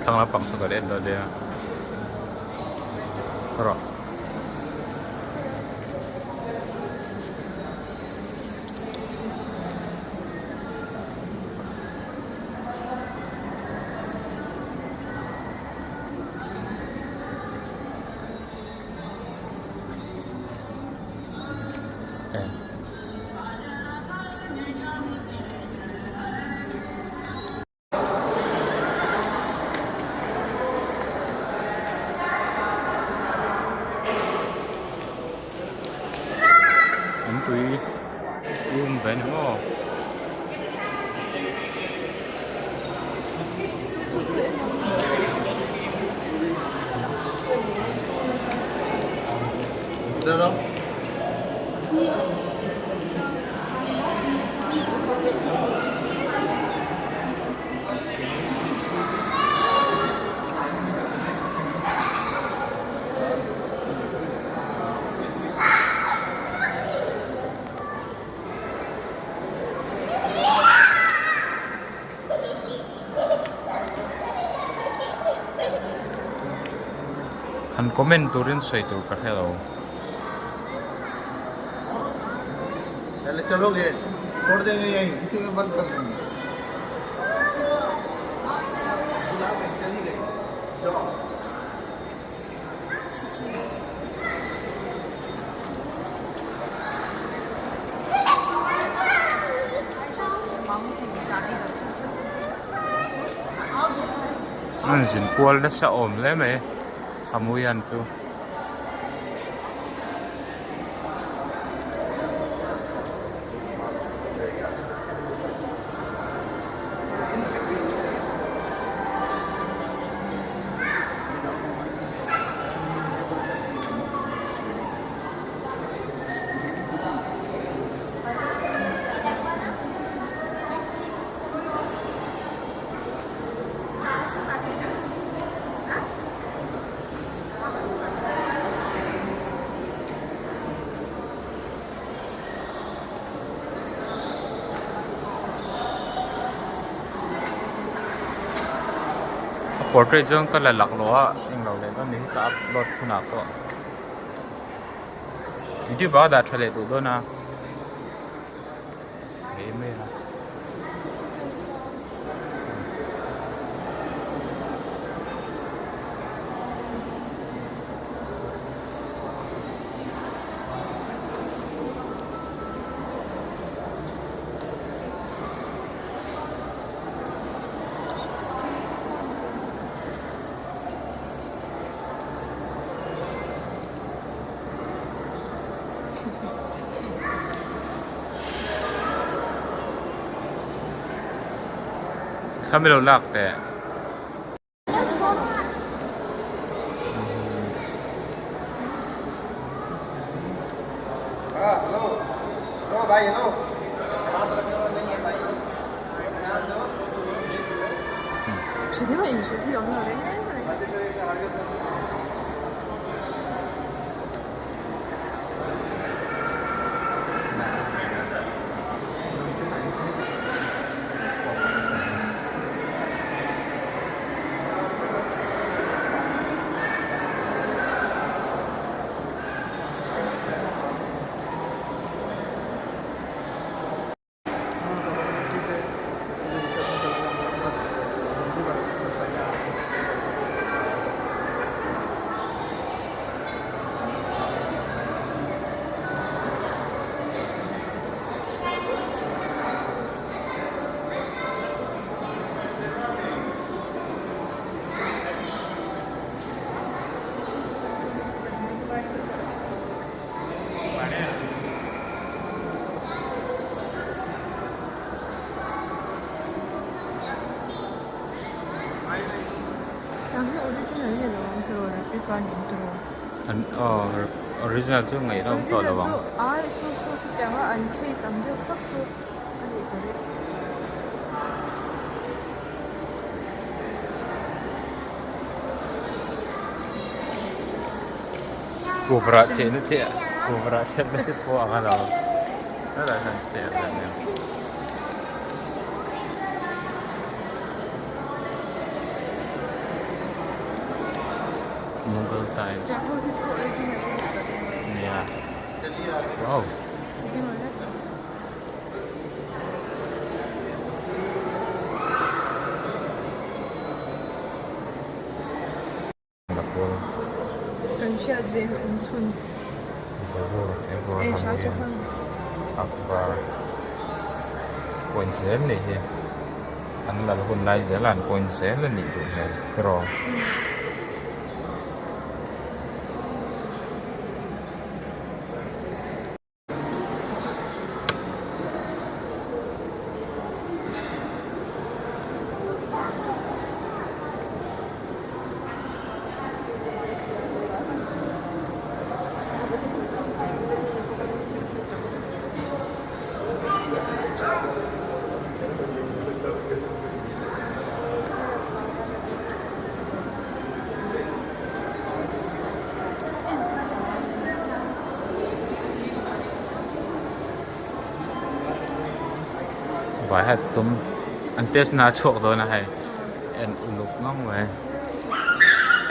Thlang lampang saw kan en dawn nia. Rawh. An tui um ve ni maw. Han comment turin sawi tur ka hre lo. An zin kual nasa awm hle mai a muian chu. A portrait chuan ka la laklawh a englo leh dawn ni hi ka upload hunah pawh youtube ah a dah tha leh duh dawn a hei mai a. Thla mi lo lak teh. An aw original chu ngaih a awm tawh lo ang. Kuvra chehna te kuvra chehna te pawh ang a lo helai hian cheh a nia. Times. Nia. Wow. Kan hriat ve awm chhun. Ei Shah Jahan. Akbar coin zel nih hi an lal hun lai zel a an coin zel a nih duh hmel tiraw. Vai hat tum an test na chhuak dawn a hei en uluk ngang mai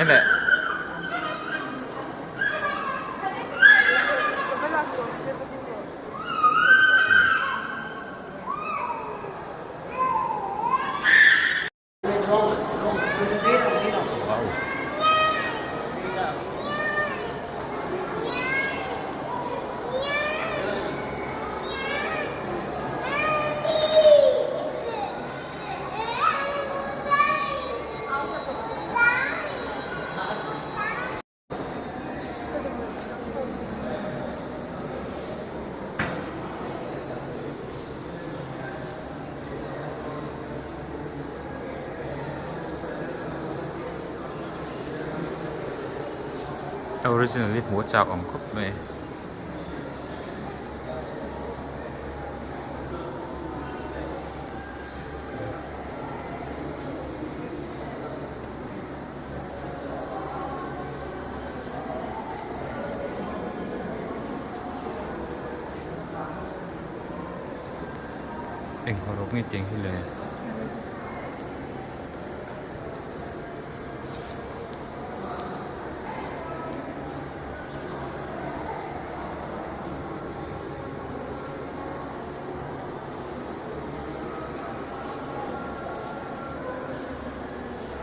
en leh. Original hi hmuh a chak awm khawp mai. Eng hawrawp nge tiang hi le?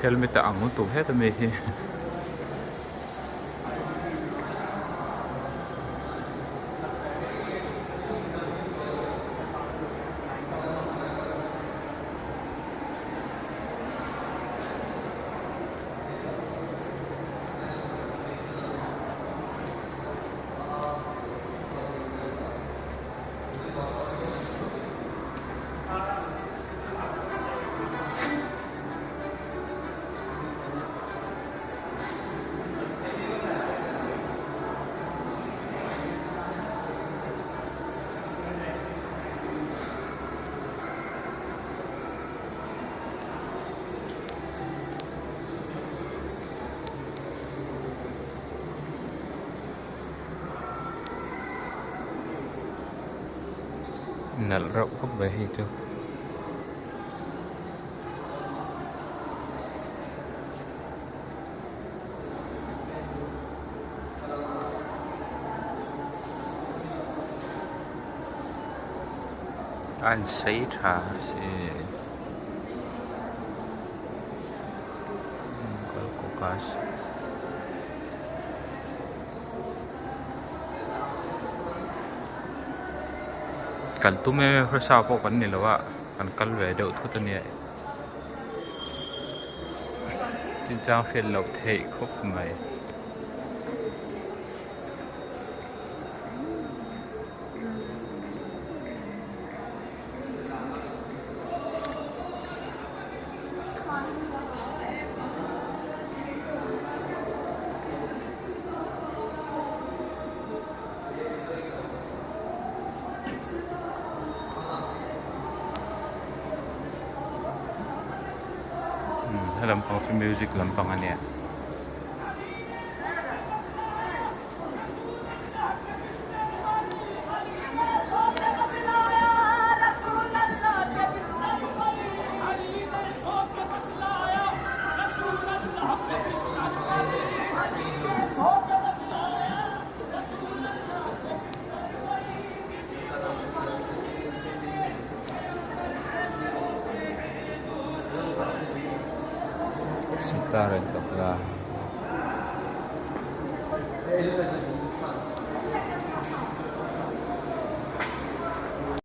Helmet a ang lutuk het ami hi. Nalh reuh khawp mai hei chu. A insei tha si Kal tum em em hmasa pawh kan ni lo a kan kal ve deuh thut a nia chinchang hriat loh theih khawp mai. He lampang chu music lampang a nia. Sitar and tabla.